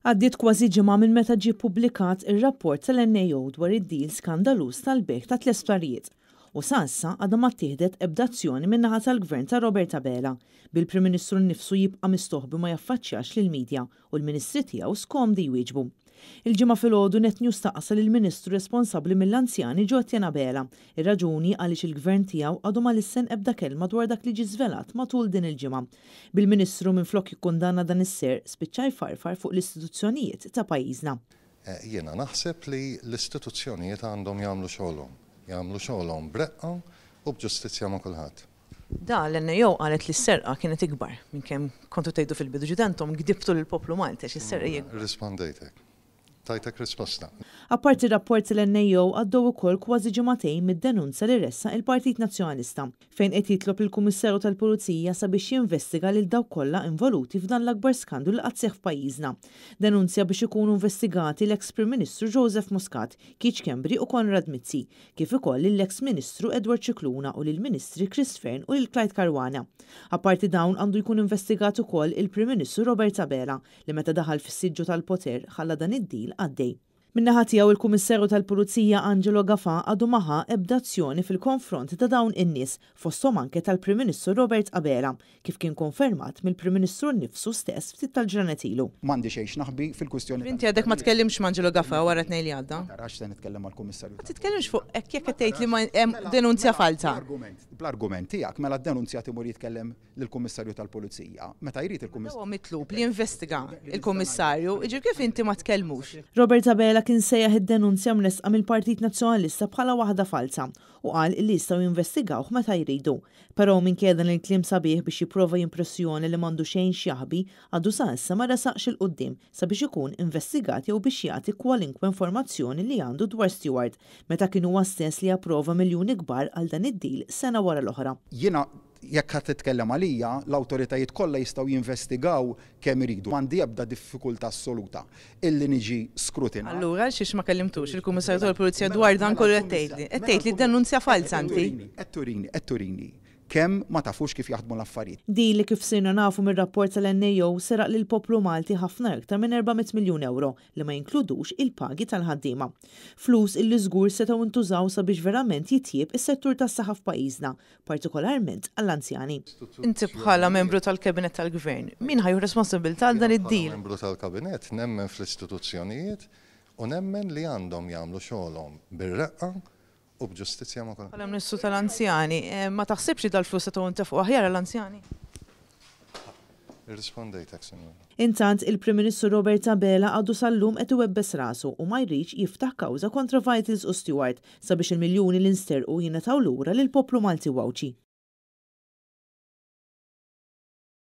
Għaddiet kważi ġimgħa minn meta ġie ppubblikat ir-rapport tal-NAO dwar id-deal skandaluż tal-bejgħ ta' tlett sptarijiet. U sa issa għadha ma ttieħdet ebda azzjoni min-naħa tal-Gvern ta' Robert Abela, bil-Prim Ministru nnifsu jibqa' mistoħbi u ma jaffaċċjax lill-media u l-Ministri tiegħu skomdi jwieġbu. Il-Ġimgħa filgħodu Net News staqsa lill-Ministru responsabbli mill-anzjani Jo Etienne Abela ir-raġuni għaliex il-Gvern tiegħu għadu ma lissen ebda kelma dwar dak li ġie żvelat matul din il-ġimgħa. Bil-Ministru minflok jikkundanna dan is-serq spiċċa jfarfar fuq l-istituzzjonijiet ta' pajjiżna. Jiena naħseb li l-istituzzjonijiet għandhom jagħmlu xogħolhom. Jagħmlu xogħolhom b'reqqa u b'ġustizzja ma' kulħadd. Da l-NAO qalet li s-serqa kienet ikbar minn kemm kontu tgħidu fil-bidu. Ġifieri intom gdibtu lill-poplu Malti għax is-serqa hija ikbar. Rispondejtek. Tajtek risposta. Apparti r-rapport tal-NAO għaddew ukoll kważi ġimagħtejn mid-denunzja li ressaq il-Partit Nazzjonalista fejn qed jitlob lill-Kummissarju tal-Pulizija sabiex jinvestiga lil dawk kollha involuti f'dan l-akbar skandlu li qatt seħħ f'pajjiżna. Denunzja biex ikunu investigati l-eks Prim Ministru Joseph Muscat, Keith Schembri u Konrad Mizzi, kif ukoll lill-eks Ministru Edward Scicluna u lill-Ministri Chris Fearne u lil Clyde Caruana. Apparti dawn għandu jkun investigat ukoll il-Prim Ministru Robert Abela li meta daħal fis-siġġu tal-poter ħalla dan id-deal għaddej. Min-naħa tiegħu il-Kummissarju tal-Pulizija Angelo Gafà għadu ma ħa ebda azzjoni fil-konfront ta' dawn in-nies, fosthom anke tal-Prim Ministru Robert Abela, kif kien konfermat mill-Prim Ministru nnifsu stess ftit tal-ġranet ilu. M'għandi xejn x'naħbi fil-kwistjoni tal. Inti għadek ma tkellimtx ma' Angelo Gafà wara t-Tnejn li għadda. Ma tarax se nitkellem mal-Kummissarju Ma titkellimx fuq hekk jekk qed tgħid li ma hemm denunzja falza. Bl-argument tiegħek mela d-denunzjat imur jitkellem lill-Kummissarju tal-Pulizija. Meta jrid il-Kummissarju. Huwa mitlub li jinvestiga l-Kummissarju, jiġifieri kif inti ma tkellmux? Robert Abela kien sejjaħ id-denunzja mressqa mill-Partit Nazzjonalista bħala waħda falza u qal illi jistgħu jinvestigawh meta jridu. Però minkejja dan il-kliem sabiħ biex jipprova jimpressjoni li m'għandu xejn x'jaħbi, għadu sa issa ma resaqx 'il quddiem sabiex ikun investigat jew biex jagħti kwalinkwe informazzjoni li għandu dwar Steward meta kien huwa stess li approva miljuni kbar għal dan id-deal sena wara l-oħra. Jiena Jekk ħa titkellem għalija, l-awtoritajiet kollha jistgħu jinvestigaw kemm iridu. M'għandi ebda diffikultà assoluta illi niġi skrutinat. Allura għalxiex ma kellimtux il-Kummissarju tal-Pulizija dwar dan kollu li qed tgħidli? Qed tgħid li denunzja falza inti. Qed turini, qed turini kemm ma tafux kif jaħdmu l-affarijiet. Deal li kif sirna nafu mir-rapport tal-NAO seraq lill-poplu Malti ħafna iktar minn 400 miljun ewro li ma jinkludux il-pagi tal-ħaddiema. Flus illi żgur setgħu ntużaw sabiex verament jitjieb is-settur tas-saħħa f'pajjiżna, partikolarment għall-anzjani. Inti bħala membru tal-Kabinett tal-Gvern, min ħa jieħu responsabbiltà għal dan Jiena bħala id-deal? membru tal-Kabinett nemmen fl-istituzzjonijiet u nemmen li għandhom jagħmlu xogħolhom bir-reqqa u b'ġustizzja ma' kulħadd. Bħala Ministru tal-Anzjani, ma taħsibx li dal-flus setgħu ntefqu aħjar għall-anzjani? Irrispondejtek, Sinjura. Intant, il-Prim Ministru Robert Abela għadu sal-lum qed iwebbes rasu u ma jridx jiftaħ kawża kontra Vitals u Steward sabiex il-miljuni li nsterqu jingħataw lura lill-poplu Malti u Għawdxi.